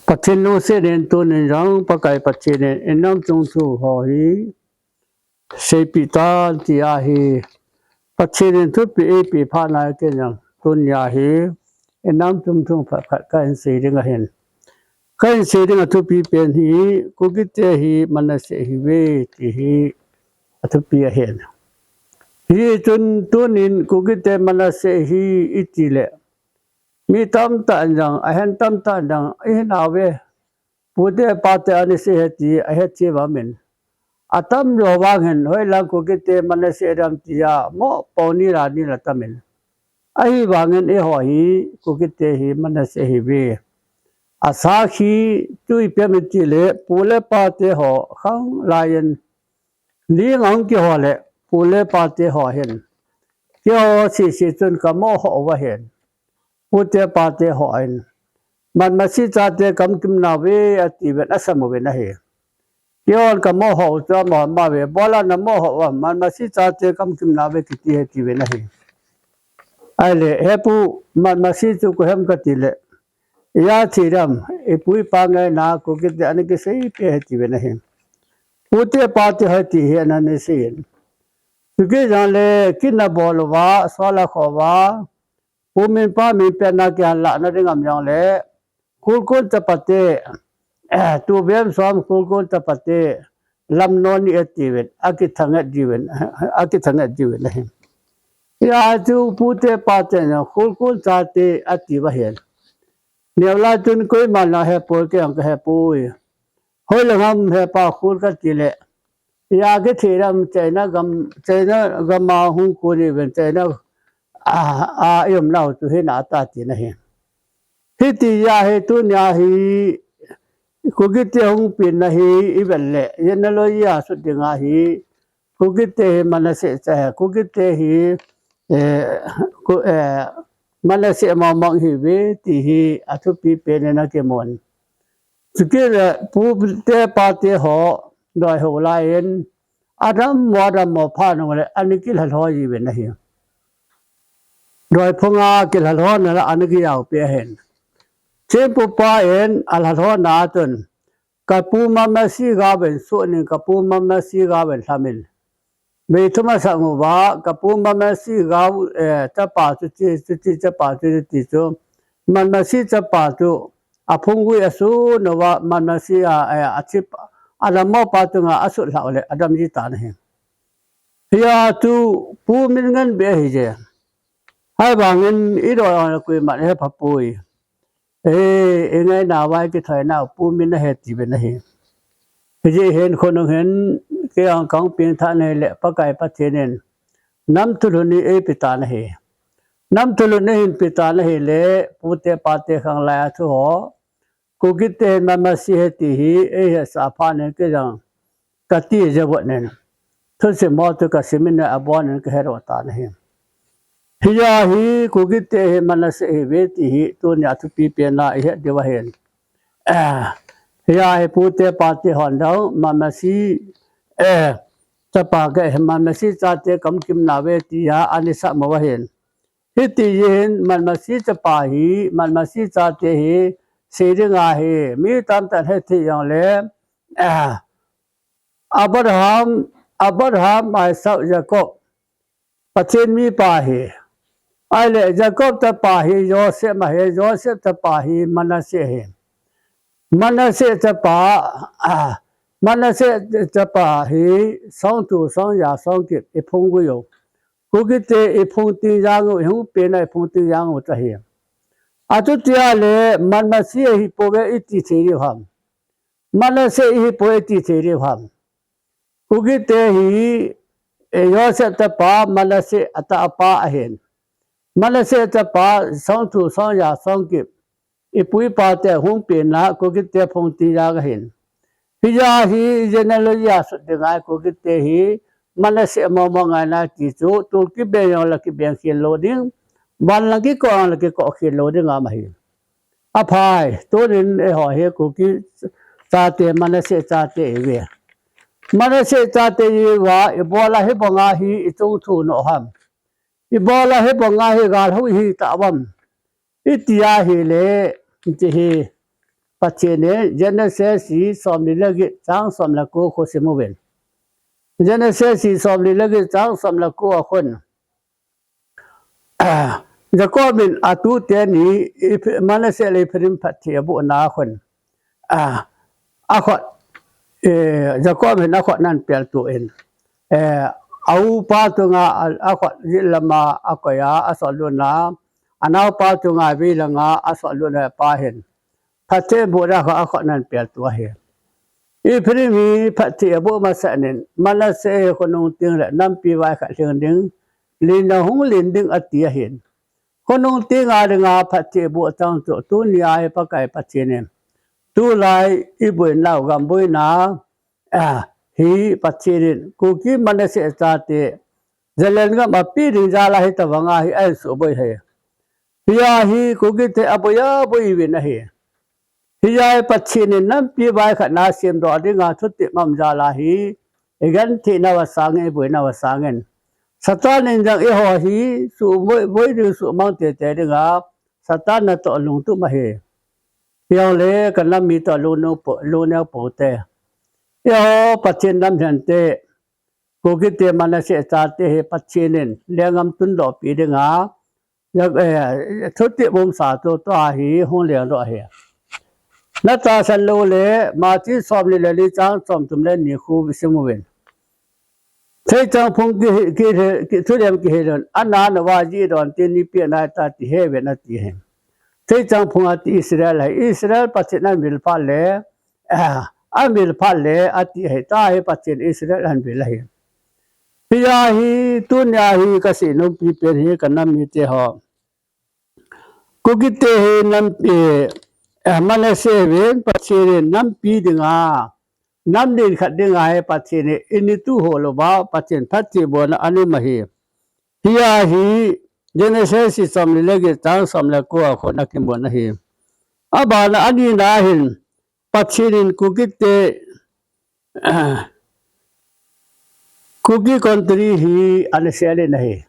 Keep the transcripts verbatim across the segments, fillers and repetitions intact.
Pathen lungset in tunin jong Pakai Pathen in inam chungthu ho hi seipeh tan ti ahi. Pathen in thupeh eipeh phat nai kei jong tunia hi inam chungthu phat khat kahin sei ding ahin. Kahin sei ding a thupi pen hi, Kukite hi Manasseh ahiuve ti hi athupi ahin. Hichun tunin Kukite Manasseh ahi iti le, mi tamtah in jong, ahin tamtah in jong, ihinauve, pute pate ana sei ahi ti ahet cheh uva min. Atamjo vang hin, hoilang Kukite Manasseh dam tia, mopo nila nila tamin. Ahivangin eiho hi, Kukite hi Manasseh ahiuve. Asakhi chu ipi ham iti le, pu le pate ho, khanglai in, ling ahung kihol le, pu le pate ho hin, keiho sese chun kamoh ho uva hin, pute pate ho in, Manmasi chate kaum kim nauve atiuvin asam uvin ahi. Keihon kamoh ho u chu amahon amauve, ibola namoh ho uvam, Manmasi chate kaum kim nauve kiti ahi tiuvin ahi. Ahile, he pu, Manmasi chu koi ham kati le, iya thi dam, ipu ipa ngaina Kukite ana kiseipeh ahi tiuvin ahi. Pute pate ho ti hi ana sei in. Chukit jongle, kin abol uva, sol akho uva, pu min pa min petna kihin lahna ding aum jongle, Khulkon chapate, eh, Tuvem som Khulkon chapate, lam non ni atiuvin, akithanget jiuvin, akithanget jiuvin ahi. Iya chu pute pate na Khulkon chate atiuva hin. Neolai chun koiman ahepoi, kei jong kahepoi. Hoilang ham hepa Khul kati le, iya kithi dam China gam, China gam a hung kon iuvin, China a, a iumnau chu hina ati na hi. Hiti ahi tunia hi, Kukite hung penna hi ivet le, genealogy a sut dinga hi, Kukite hi Manasseh cha ahi, Kukite hi, eh, Ku-, eh, Manasseh mong mong ahiuve ti hi athupi pen in akimun. Chukit le pute pate ho, doi ho lai in, adammo adammo phat nung le, ana kilhalho jiuvin ahi. Doi phunga kilhalhona la ana kijaopi ahin. Thempupa in alhalhona a chun, kapu Manmasi gaovin soh in, kapu Manmasi gaovin lham in. Vei thum asang uva, kapu Manmasi gao, eh, chapa chu ti, chu ti chapa chu ti chu, Manmasi chapa chu aphunggui asun uva, Manmasi a, eh, achip, adammo pa chunga asut lhah le, adam ji tan ahi. Hia chu pu min ngen beh ahije. Ahivangin idoi jongle koiman ahe phapoi. Eh, ingainauva ikithoinau pu min ahi tiuvin ahi. Hijeh hin khonung hin, kei jong kahung pengtha nahi le Pakai Pathen in nam thulhun hi eipe tan ahi. Nam thulhun eihin pe tan ahile, pute pate khanglai a thu ho, Kukite hin Manmasi ahi ti hi eihetsah phat in kei jong kati jeh uvin, thusim ho chu kasim in abon in kahedoh tan ahi. Hia hi Kukite hi Manasseh ahiuve ti hi tunia thupi pen a ihet diu ahin. Eh, hia hi pute pate hon jong Manmasi, eh, chapa kahi, Manmasi chate kaum kim nauve tia ana sam u ahin. Hiti hin Manmasi chapa hi, Manmasi chate hi sei dinga hi mi tamtah in hethei jongle, eh, Abraham, Abraham, Isaac, Jacob, Pathen mipa ahi. Ahile Jacob chapa hi Joseph ahi, Joseph chapa hi Manasseh ahi. Manasseh chapa, ah, Manasseh chapa hi songthu, songja, songkip iphunggui u. Kukite iphung ting jeng u, ihung penna iphung ting jeng u chu ahi. Achutia le Manmasi ahipouve iti thei diu ham. Manasseh ihipoi iti thei diu ham. Kukite hi, eh, Joseph chapa Manasseh atahpa ahin. Manasseh chapa songthu, songja, songkip, ipu ipa te hung penna Kukite phung ting jeng ahin. Hijeh a hi genealogy a sut dinga Kukite hi Manasseh mong mong angai nai ti chu tol kibeng jongle kibeng khel lou ding, van lang kikoh jongle kikoh khel lou ding aum ahi. Aphai, tunin eiho hi Kuki chate, Manasseh chate ihiuve. Manasseh chate ihiuva, ibola hibanga hi ichung thu nom ham? Ibola hibanga hi gal hou ihi tauvam? Hitia ahile, hiche hi Pathen in Genesis somli le get chang som le ko khu sim uvin. Genesis somli le get chang som le ko a khun, Jacob in atu teni Eph-, Manasseh le Ephraim phatthei abohna a khun, a, akhut, eh, Jacob in akhut nan peltuh in, eh, a upa chunga a, akhut jet lama akoi a, asot lutna, anaopa chunga vei langa asot lutna pa hin phatthei abohna kha akhut nan peltuh ahi. Ephraim hi phatthei aboh masat in, Manasseh hi khonung teng le nampi vai khat lhing ding, len jong hung len ding ati ahin. Khonung tenga dinga phatthei aboh chang chu, tunia hi Pakai Pathen in, tulai iboinau gam boina, a, hi Pathen in Kuki Manasseh chate Zalen gam a apeh ding jal a hi tobanga hi ahin suboi ahi. Hia hi Kuki te aboi aboi uvin ahi. Hia hi Pathen in nampi vai khat na semdoh dinga thutep aum jal a hi, igenthei nau asangin, iboinau asangin, Satan in jong eiho hi suboi, boi ding, sumang teitei dinga Satan natoh lungtup ahi. Hijongle ka nam mite lungneo pou, lungneo pou te, eiho Pathen lamlhen te, Kuki te Manasseh chate hi Pathen in lenggam tundoh pi dinga, eh, thutep umsa chu tua hi hung lengdoh ahi. Natahsan lou le, Matthew somli le li chang somthum le ni khu sim uvin. Theichang phung ki, ki, ki, thulem kihil un, ana nova jih don tin eipeh nai ta ti he uvin ati ahi. Theichang phung ati Israel ahi. Israel Pathen ahin vil phat le, ah, ahin vil phat le ati ahi. Tua hi Pathen Israel ahin vil ahi. Hia hi, tunia hi kasei nom pipen hi ka nam mite ho, Kuki te hi nam, eh, eh, Manasseh vin Pathen in nampi dinga, nam len khat dinga hi Pathen in eituh ho louva Pathen phatthei abohna ana um ahi. Hia hi Genesis somli le get chang som le ko a khun akimun ahi. Abana anina hin Pathen in Kuki te, Kuki country hi ana sel in ahi.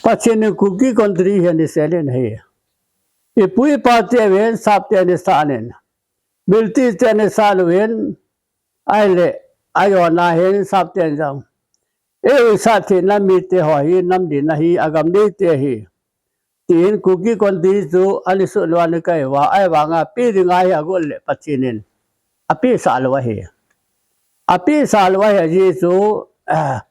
Pathen in Kuki country hi ana sel in ahi. Ipu ipa te vin sap te ana san in, British te ana san uvin, ahile, ajona hin sap ten jong, eiho sat theina mite ho hi, nam len ahi, agam neite ahi, tin Kuki country chu ana sut lou ana kai uva, ahivanga apeh dinga hi agot le Pathen in apehsah lou ahi. Apehsah lou ahi, ajeh chu, ah,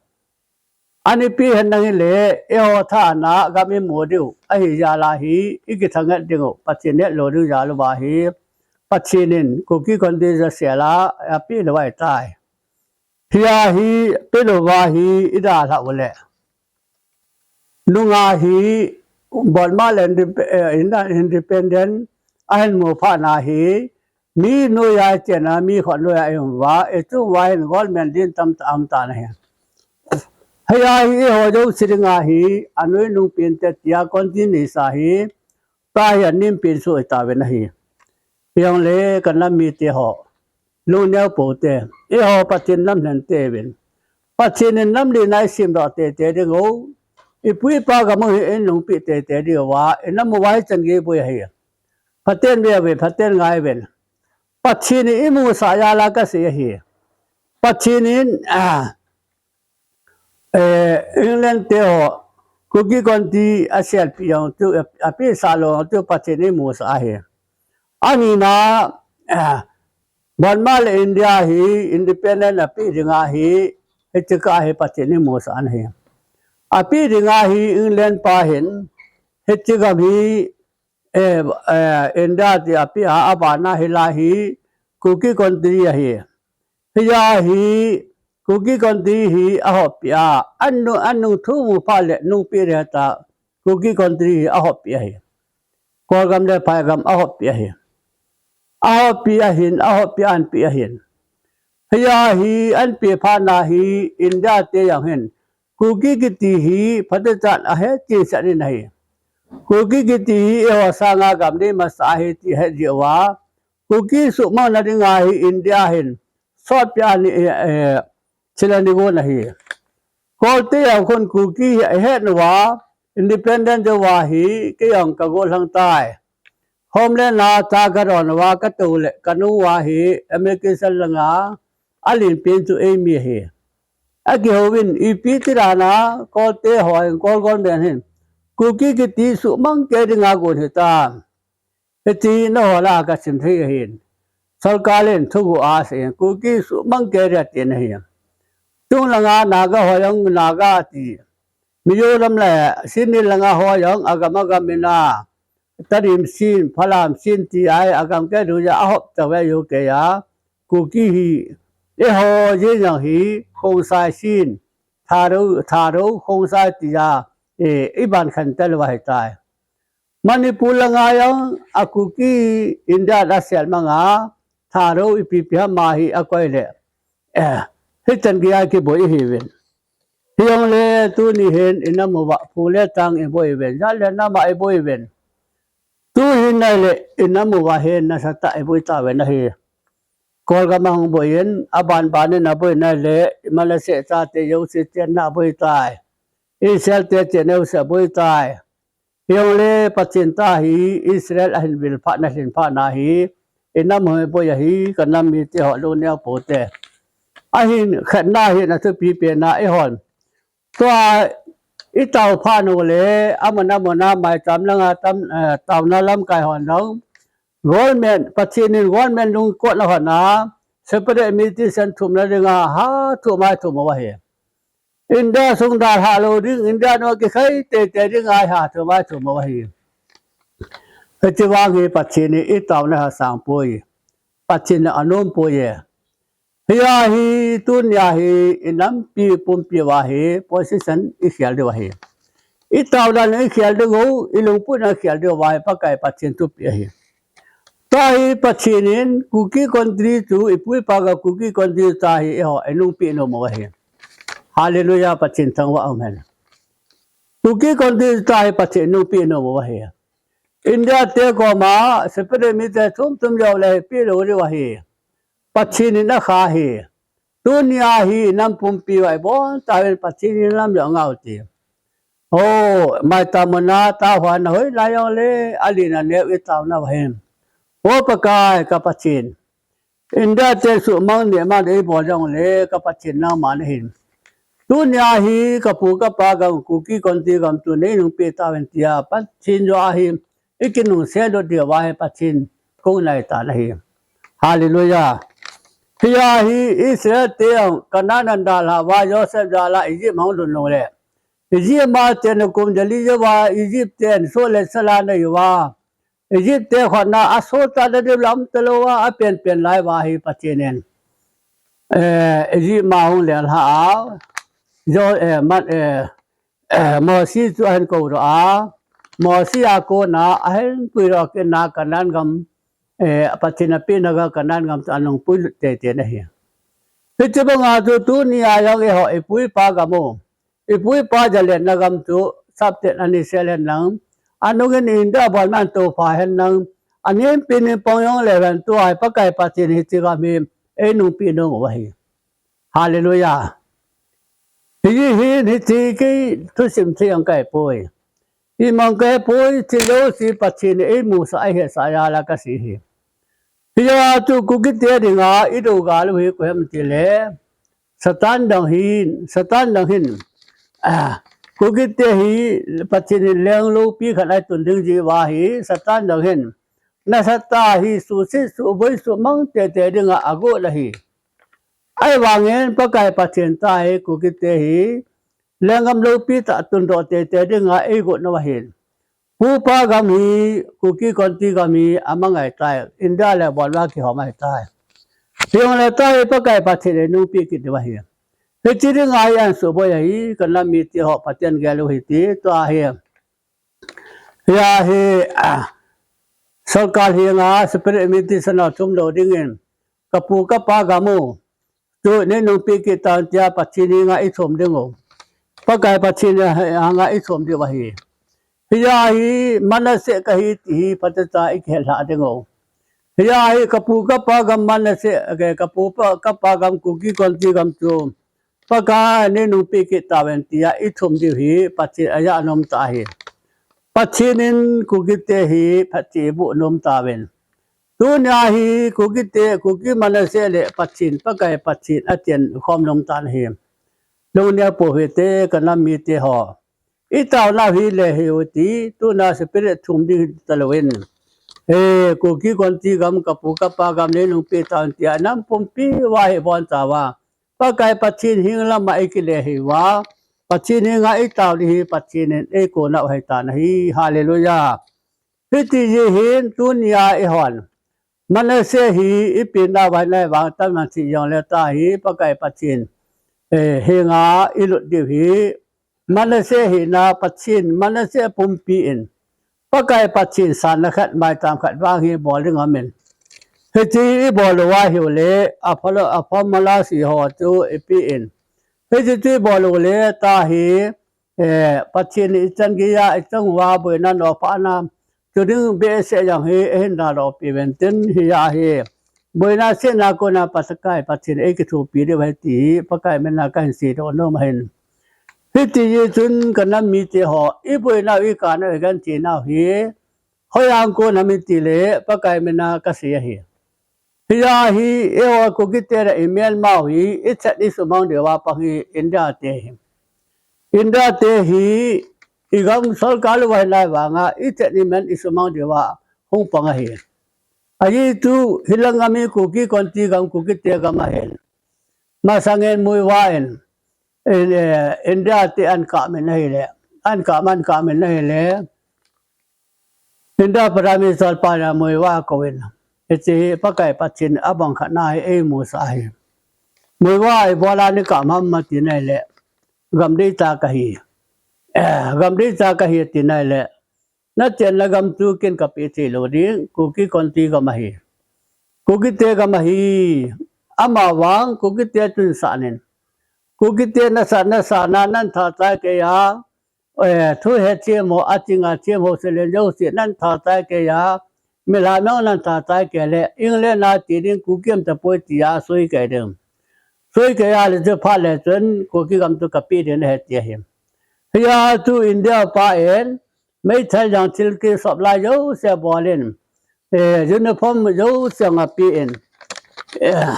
ana peh henlang hile, eiho thana gam imu diu ahi jal a hi, ikithanget dingu, Pathen het lou diu jal uva hi, Pathen in Kuki country chu asel a, apeh lou ahitai. Hia hi, apeh louva hi, idalhah u le, nunga hi, Burma le inde-, eh, inde-, independent ahin mu phat na hi, mi noiya ichena, mi khat noiya ium uva, ichung uva hin government din tamtah aum tan ahi. Hia hi eiho jouse dinga hi, anoi nung pen te tia country neisa hi, tua hi anem pen soh tauvin ahi. Hijongle ka nam mite ho, lungneo pou te, eiho Pathen lamlhen te vin, Pathen in nam len a isemdoh teitei dingu, ipu ipa gam u hi eina lungpeh teitei diuva, inam uva hichan gei boi ahi. Phaten ve uvin, phaten ngai uvin. Pathen in imusah jal a kasei ahi. Pathen in, ah, eh, England te ho, Kuki country aselpeh jong chu, apehsah lou chu Pathen in imusah ahi. Anina, ah, Burma le India hi independent apeh dinga hi, hiche kah hi Pathen in imusah ahi. Apeh dinga hi England pa hin, hiche gam hi, eh, eh, India ti apeh a, abana hilai hi, Kuki country ahi. Hia hi, Kuki country hi ahop peh a, anung, anung thu mu phat le nungpeh le ta, Kuki country hi ahop peh ahi. Kolgam le Phaigam ahop peh ahi. Ahop peh ahin, ahop peh a ahin peh ahin. Hia hi, ahin peh phat na hi, India te jong hin, Kuki kiti hi, phatechan ahet cheh sah in ahi. Kuki kiti hi, eiho sanga gam nei masa ahi ti ahet jeh uva, Kuki suhmang na dinga hi India hin sotpeh a ni, eh, eh, thil ana gon ahi. Kolte jong khun Kuki hi ahet uva, Independent jou a hi, kei jong ka gollhang tai. Homeland a cha ka don uva ka tou le ka nung uva hi, American langa, a lenpen chu eimi ahi. A kihouvin, ipi ti dan a, Kolte ho hin, Kol government hin, Kuki kiti suhmang kei dinga gon hitam. Hiti nangho lah a ka sim thei ahin. Sorkar in thuguh a asei in, Kuki suhmang kei ding atin ahi. Chung langa Naga ho jong Naga ati. Mizoram le Chin Hill langa ho jong agam agam in a, Tedim Chin, Falam Chin ti a, agam kei ding a ahop tauve U K a. Kuki hi, eiho jeng jong hi, Khongsai Chin, Thadou, Thadou, Khongsai ti a, eh, i ban khen tel uva ahitai. Manipur langa jong a Kuki India a selmang a, Thadou ipi ipi ham a hi akoi le. Eh, hichan gei a kiboi ihiuvin. Hijongle tuni hin i nam uva, phu le tang i boi uvin, jat le nam a i boi uvin. Tu hin nai le i nam uva hin nasatah a i boi tauvin ahi. Kol gam a hung boi in, aban ban in aboi nai le, Manasseh chate jouse chenna aboi tai. Israel te chenna jouse aboi tai. Hijongle Pathen tah hi Israel ahin vil phat na, lhin phat na hi, i nam hoi boi ahi, ka nam mite ho lungneo pou te. Ahin khatna hi na thupi pen a eihon. Tua i tao phat u le, amun amun a maicham langa tam, eh, taona lamkai hon jong. Government, Pathen in government lungkotna hon a, separatist thumna dinga, ha thum a thum uva ahi. India sung dalha lou ding, India nung kikhai teitei dinga ha thum a thum uva ahi. Hiche vang hi Pathen in i taona hi asang poi. Pathen in anom poi e. Hia hi tunia hi i nampi pumpi uva hi position i khel diu ahi. I taona i khel diu, i lungput na khel diu uva hi Pakai Pathen thupeh ahi. Tua hi Pathen in Kuki country chu i pu i pa gam Kuki country tua hi eiho i nungpeh nom u ahi. Hallelujah, Pathen thangvah um hen. Kuki country tua hi Pathen nungpeh nom u ahi. India te koma separate mite thum thum jou le peh lou diu ahi. Pathen in akha ahi. Tunia hi i nam pumpi uva i bol tauvin Pathen in lam jo ngau ti. O, maicham muna taona hoi lai jong le, alen aneo i taona uva hin. O Pakai ka Pathen. India te suhmang neh mang ding i bol jong le, ka Pathen nangma nahin. Tunia hi ka pu ka pa gam Kuki country gam chu nei nungpeh tauvin tia Pathen jo ahi. I kinungse lut diu va hi Pathen kong nai ta nahi. Hallelujah. Hia hi Israel te jong Canaan a dalha uva Joseph jal a Egypt hung lut nung le. Egypt a chena kum jali jou va Egypt ten soh le sal a nei uva. Egypt te khotna a soh ta na diu lam talou va a pen pen lai uva hi Pathen in. Eh, Egypt a hung lelha a. Jo, eh, man, eh, eh, Mosi chu ahin kou doh a, Mosi a kona ahin puidoh kit na Canaan gam, eh, Pathen in apeh na gam Canaan gam chu anung puilut teitei nahi. Hiche banga chu tunia jong eiho i pu i pa gam u, i pu i pa jalenna gam chu sapten ani sel hen lang, anung in India bol man toupha hen lang, anempi nempong jong leu hen tua hi Pakai Pathen hiche gam hi ei nungpeh nom u ahi. Hallelujah. Hi, hi, hiche kei thusim thei jong kahi poi. Imang kahi poi, thil jouse Pathen in eimusah, eihetsah jal a kasei ahi. Hia chu Kuki te dinga i dou gal u hi koi ham tile, Satan dang hin, Satan dang hin. Ah, Kuki te hi Pathen in leng loupi khat a itun ding jeh uva hi, Satan dang hin. Nasatah a hi suhset, suhboi, suhmang teitei dinga agot ahi. Ahivangin Pakai Pathen tah hi Kuki te hi lenggam loupi tah tundoh teitei dinga eigot nau ahin. Pu pa gam hi Kuki country gam hi amangai tai. India le bolva kihom ahitai. Hijongle tua hi Pakai Pathen in nungpeh kit diu ahi. Hiche dinga hi ahin suhboi ahi, ka nam mite ho Pathen gel u hite, tua hi. Hia hi, ah, sorkar henga separate mite sana thum lou dingin, ka pu ka pa gam u chu nei nungpeh kit tan tia Pathen henga i thum ding u. Pakai Pathen henga i thum diu ahi. Hia hi Manasseh kahi ti hi phatecha i kihet lhah ding u. Hia hi ka pu ka pa gam Manasseh, ka pu pa, ka pa gam Kuki country gam chu Pakai neinungpeh kit tauvin tia ithum diu hi Pathen ajah nom tah ahi. Pathen in Kukite hi phatthei eiboh nom tauvin. Tunia hi Kukite, Kuki Manasseh le Pathen, Pakai Pathen achen khom nom tan ahi. Lungneo peh uvin te kanam mite ho. Itaonau hi le hiu ti, tuna spirit thum ding talouvin. He, Kuki Konti gam kapu kapa gam neinungpeh tauvin tia nam pumpi uva hi von tauva. Pakai Pathen heng lama eikile hiuva. Pathen henga itao ding hi Pathen in eikou nau ahitan ahi. Hallelujah. Hiti jeh hin tunia eihon Manasseh hi ipi nauva nai vang tamna thi jongle tahi Pakai Pathen, eh, henga ilut diu hi. Manasseh hina Pathen, Manasseh pumpi in Pakai Pathen sanna khat maitam khat vang hi bol ding aum in. Hiti ibol uva hiu le, apha, apha Manasseh ho chu ipi in. Hiti chu ibol u le tahi, eh, Pathen ichan geiya, ichan uva boina nopha na. Chu ding behseh jong hi, eihin dalhah peh uvin tin hia hi. Boina sehna kona Pakai Pathen eikithopi diu ahi ti hi, Pakai mina kahin seidoh nom ahin. Hiti jeh chun kanam mite ho, iboina u ikana u igenthei nau hi. Hoiya kona ham itile, Pakai mina kasei ahi. Hia hi, eiho Kukite le i Myanmar u hi, ichan isumang diuva pang hi India te hi. India te hi, igam sorkar lou ahi nai vanga, ichan iman isumang diuva hung pang ahi. Ahi chu, hilang gam hi Kuki Konti gam, Kukite gam ahin. Masangin Muivah in, in, eh, India te ahin kap min ahile, ahin kap, ahin kap min ahile, India Prime Minister pa na Muivah kouvin. Hiche hi Pakai Pathen abang khat na hi eimusah ahi. Muivah ibola nakap ham ati nai le. Gam deitah kahi. Eh, gam deitah kahi ati nai le. Nachenna gam chu ken kapeh thei lou ding, Kuki Konti gam ahi. Kukite gam ahi. Amavang Kukite chun sah in. Kukite nasah, nasah na nan tha chai kei a. Eh, thu hethem ho, aching athem ho, selen jouse nan tha chai kei a, mihem jong nan tha chai kei le, England a che ding Kuki um tapoi tia sui kei ding. Sui kei a le chu phat le chun Kuki gam chu kapeh ding ahi tia hi. Hia chu India pa in, meithal jong thil kisop lai jouse bol in, eh, uniform jouse jong apeh in. Eh,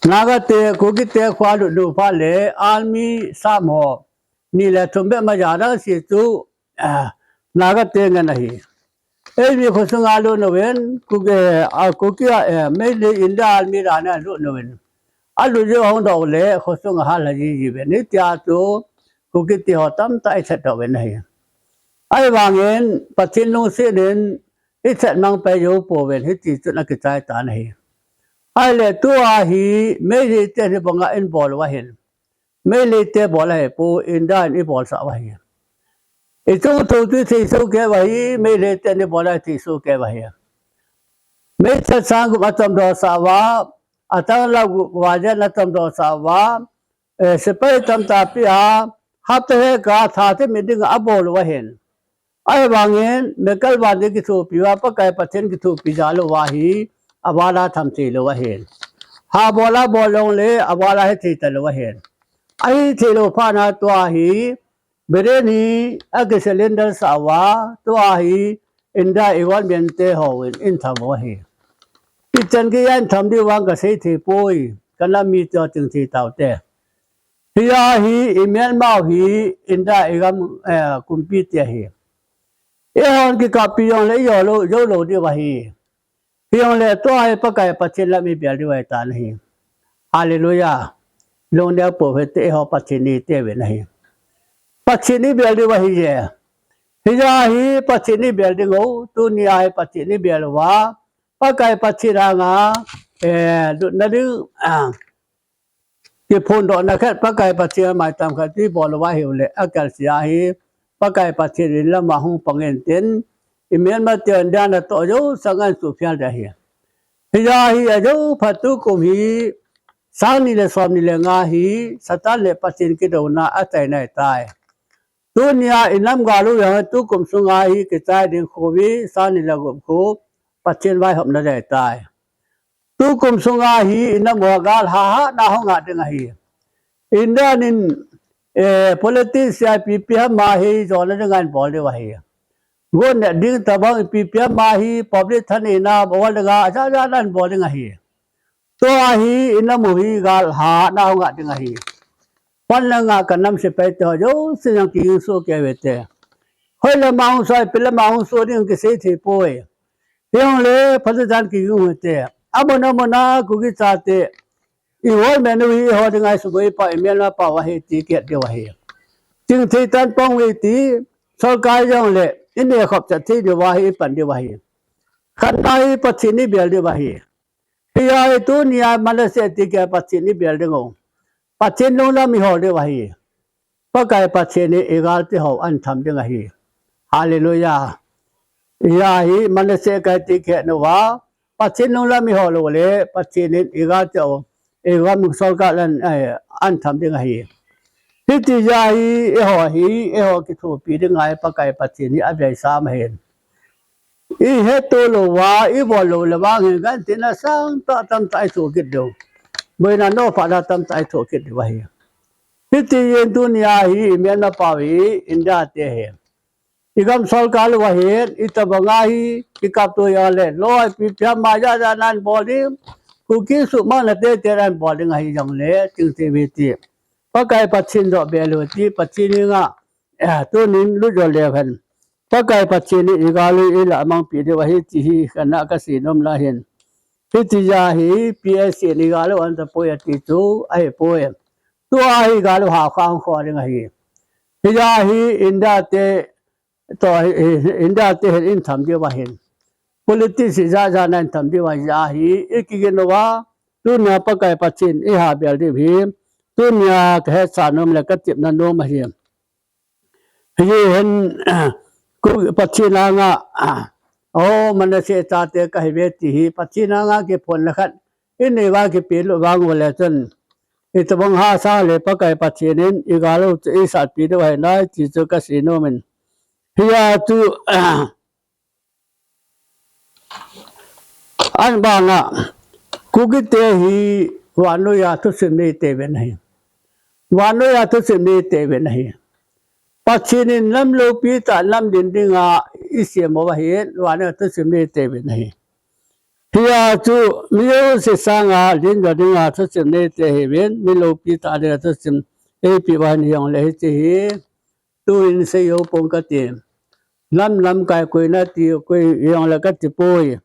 Naga te, Kuki te khoa lut nu phat le, army sam ho, ni le thum bep ma ja dang si chu, ah, Naga te ngen ahi. Eimi khosunga lut uvin, Kuki, ah, Kuki, eh, Meitei India army dan a lut uvin. Alut jou hung doh le, khosunga hal ha ji ji uvin. Hitia chu, Kuki te ho tamtah ithat doh uvin ahi. Ahivangin, Pathen lungset in, ithat mang pai jou pouvin, hiti chun akichai tan ahi. Ahile tua hi, Meitei te hi banga in bol uva hin. Meitei te bol ahi poi, India in ibol sah uva hi. Ichung thou tui thei soh kei uva hi, Meitei te in ibol ahi thei soh kei uva hi. Meithal sang gup atomdoh sah uva, atang la gup va jen atomdoh sah uva, eh, sepai tamtah pia, hapta heka tha thim ding abol uva hin. Ahivangin, Michael Van Dik kithopi uva, Pakai Pathen kithopi jal uva hi, avala tham thei lou ahin. Ha bola bol jongle, avala he thei talou ahin. Ahi thei lou phat na tua hi, Britain hi, akisurrender sah uva, tua hi, India government te hon, in tham u ahi. Ichan geiya in tham diu vang kasei thei poi, kanam mite ho chingthei taute. Hia hi, i Myanmar u hi, India igam, eh, kumpi te ahi. Eihon kikappi jongle, ijou lou, jou lou diu ahi. Hijongle tua hi Pakai Pathen lam ibel diu ahitan ahi. Hallelujah. Lungneo pou hite eiho Pathen ite uvin ahi. Pathen ibel diu ahiye. Hia hi Pathen ibel ding u, tunia hi Pathen ibel uva. Pakai Pathen anga, eh, lutna ding, ah, kiphondohna khat Pakai Pathen maitam khat ibol uva hiu le, akalsia hi, Pakai Pathen in lama hung pang intin, i Myanmar te India natoh jou sangin suhphel ding ahi. Hia hi ajou phat tukum hi, sang ni le som ni le nga hi, Satan le Pathen kidouna achaina ahitai. Tunia inam gal u jong tukum sunga hi kichai ding covid sang ni le gup khu Pathen vaihopna ahitai. Tukum sunga hi inam u gal hahatna hung a ding ahi. India in, eh, politics a ipi ipi ham ahi, jona dinga eibol diu ahi. Gon ne ding tabang ipi ipi ham ahi, public thaneina bol dinga, aja ja nan bol ding ahi. Tua hi, ina mu hi, gal ha, na hung a ding ahi. Pan langa ka nam sepai te ho, jouse jong kiging soh kei uvin te. Hoilama hung soh, ipi lama hung soh ding kisei thei poi. Hijongle, phatechan kiging u hite. Amun amun a, Kuki chate. Involvement u hi, eiho dinga isuboi pa, imelma pau ahi ti kihet diu ahi. Chingthei tan pang u hite, sorkar jongle, inei khop chet thei diu ahi, ipan diu ahi. Khatna hi Pathen in eibel diu ahi. Hijeh a hi tunia Manasseh ti kei Pathen in eibel ding u. Pathen lunglam ihol diu ahi. Pakai Pathen in igalti ho ahin tham ding ahi. Hallelujah. Hijeh a hi Manasseh kei ti kei nuva. Pathen lunglam ihol u le, Pathen in igalti ho. Igam sorkar lan, eh, ahin tham ding ahi. Hiti jeh a hi, eiho hi, eiho kithopi ding ahi Pakai Pathen in abei sam ahin. Ihet to louva, ibol lou le vang hin, gantina sangtah tamtah ithoh kit diu. Boina nophana tamtah ithoh kit diu ahi. Hiti jeh in tunia hi, imelma pau hi, India te hi. Igam sorkar lou ahin, itobang a hi, kikapto jongle, loi ipi ipi ham aja ja nan bol ding, Kuki sumang na teitei nan bol ding ahi jongle, chingthei u hite. Pakai Pathen doh bel u hite, Pathen henga, eh, tunin lut jo leu hen. Pakai Pathen in igal u eilamang pi diu ahi ti hi kana kasei nom na hin. Hiti jeh a hi P S C in igal u ahin tapoi ati chu ahipoi. Tua hi igal u ha khang kho ding ahi. Hijeh a hi India te to hi, hi, India te hin eitham diu ahin. Politics ijat jat nan tham diu ahi jeh a hi ikigin uva. Tunia Pakai Pathen in eihabel diu hi. Tunia kahetsa nom le katepna nom ahi. Hijeh hin, Pathen anga, o, Manasseh chate kahiuve ti hi, Pathen anga kiphonna khat, inei uva kipelut vang u le chun, itobang hahsa le Pakai Pathen in, igal u chu eisatpi diu ahi nai, ti chu kasei nom in. Hijeh a chu, Ahin banga, Kuki te hi vannoi a thusim nei teuvin ahi. Vannoi a thusim nei teuvin ahi. Pathen in lam loupi tah lam din dinga eisem u ahin, vannoi a thusim nei teuvin ahi. Hijeh a chu, mi jouse sanga lim jo dinga thusim nei tei ahiuvin, mi loupi tah dinga thusim eipeh u ahin hijongle hiche hi. Tuin seijou pong kati. Lam lamkai koi nati, koi jongle kati poi.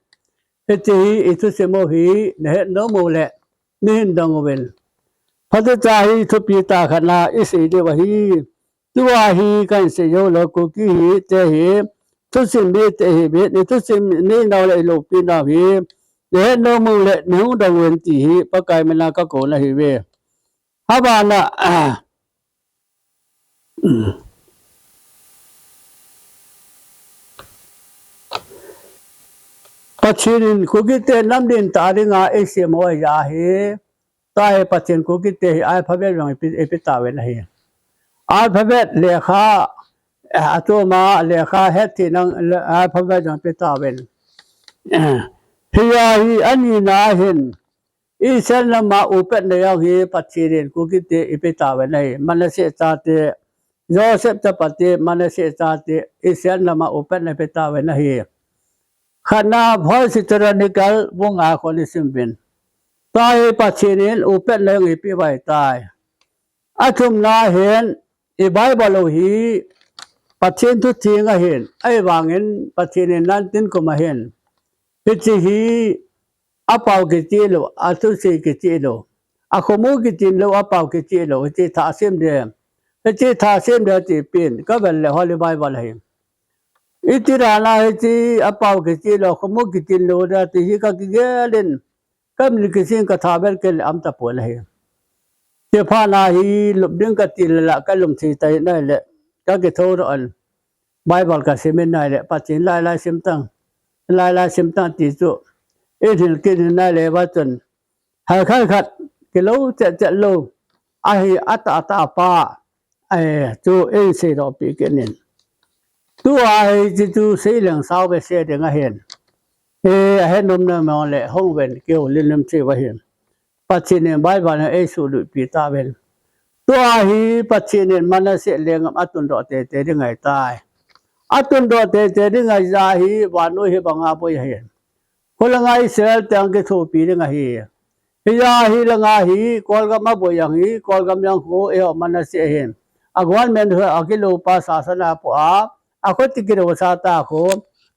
Hiche hi ithusim u hi nahet nom u le, nahin dong uvin. Phatecha hi thupi tah khat na isei diu ahi. Tua hi kahin sei jou lou, Kuki hi te hi thusim nei tei ahiuvin, ithusim neinau le iloupi nau hi nahet nom u le, nahung dong uvin ti hi Pakai mina kakou nahiuve. Abana, Pathen in Kuki te lam din tah dinga eisem u ahi. Tua hi Pathen Kuki te hi alphabet jong eipeh, eipeh tauvin ahi. Alphabet lekha, eh, achom a lekha het theina alphabet jong eipeh tauvin. Hijeh a hi anina hin, Israel nam a upatna jong hi Pathen in Kuki te eipeh tauvin ahi. Manasseh chate, Joseph chapate, Manasseh chate, Israel nam a upatna eipeh tauvin ahi. Khatna First Chronicles bung nga khun isim uvin. Tua hi Pathen in upatna jong eipeh u ahitai. Athumna hin, i Bible u hi Pathen thu theng ahin, ahivangin Pathen in nan tin kum ahin. Hiche hi apao kicheh lou, athusei kicheh lou, akhomu kichen lou, apao kicheh lou, hiche thah sem ding. Hiche thah sem ding ti pen, kavet le Holy Bible ahi. Iti dana hiche apao kicheh lou, akhomu kichen lou ding ti hi kakigel in, kamit kising katha vel kei le aum tapon ahi. Chuphat na hi lop ding kati le la kalungthim tai nai le, kakithodoh in. Bible kasim in nai le, Pathen lai lai sim tang, lai lai sim tang ti chu. Eihil kit in nai le va chun. Hal khat khat, kilou chet chet lou. Ahi atah atah pa. Ai, chu eisei doh pi kit in. Tua hiche chu sei leng sao ve se ding ahin. E, ahet nom nom le hung uvin keu lim lim cheh u ahin. Pathen in Bible a eisuhlut pi tauvin. Tua hi Pathen in Manasseh lenggam atundoh teitei ding ahitai. Atundoh teitei ding ahijeh a hi vannoi hi banga boi ahi. Khulanga Israel te kithopi ding ahi. Hijeh a hi langa hi Kolgam aboi jong hi, Kolgam jong khu eiho Manasseh hin a government ho akiloupa sasana po a, akho ti kidosa ta khu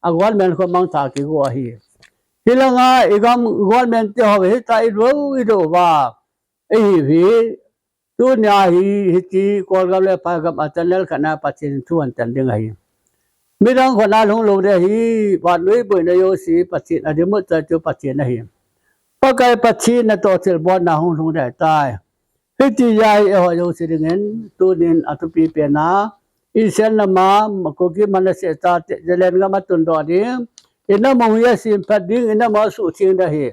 a government khu mangthah kigo ahi. Hilanga igam government te ho hita ido ido uva ihiu hi. Tunia hi hiti Kolgam le Phalgam a channel khat na Pathen thu ahin tan ding ahi. Midang khut a lhung lou ding ahi, vannoi boina jouse Pathen adimut chai chu Pathen ahi. Pakai Pathen natoh thilbol na hung lhung ding ahitai. Hiti jeh a hi eiho jouse dingin tunin athupi pen a, Israel nam a Kuki Manasseh chate lenggam atundoh ding, inam u hi asemphat ding, inam u asuhtheng ding ahi.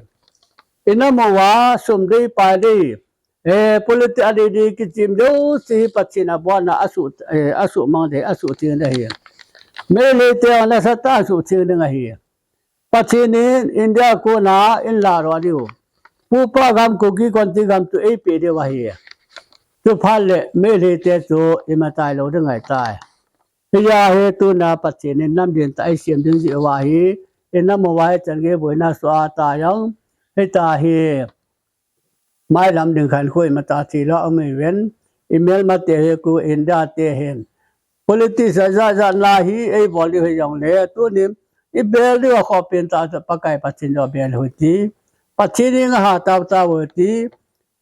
Inam uva sum dei pai dei, eh, politics adei dei kichem jouse hi Pathen abolna asuh, eh, asuhmang ding, asuhtheng ding ahi. Meitei te nasatah a asuhtheng ding ahi. Pathen in India kona eiladoh diu, Pupa gam, Kuki Konti gam chu eipeh diu ahi. Chuphat le Meitei te chu imacha lou ding ahitai. Hijeh a hi tuna Pathen in namden tah eisem ding jeh uva hi, inam uva hichan gei boina soh a ta jong, hitia hi mailam ding khat khu imacha thilou aum uvin, imelmate hi khu India te hin politics ajat jat na hi eibol diu hijongle, tunin ibel diu akhoh pen tah chu Pakai Pathen joh bel u hiti. Pathen henga hatah tah u hiti.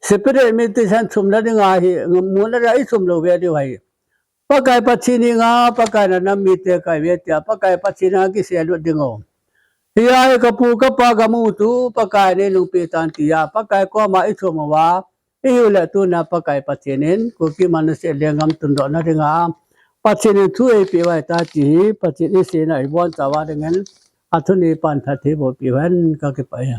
Separate administration chumna dinga hi, muna dinga isum lou ve diu ahi. Pakai Pathen henga, Pakai, nanam mite kahiuve tia Pakai Pathen henga kiselut ding u. Hijeh a hi kapu kapa gam u chu Pakai in eilungpeh tan tia Pakai koma ichum uva ihiu le tuna Pakai Pathen in Kuki Manasseh lenggam tundohna dinga Pathen in thu eipeh u ahitai ti hi Pathen in seina ibonchauva dingin athuni pan phatthei boh peh u hen, kakipah e.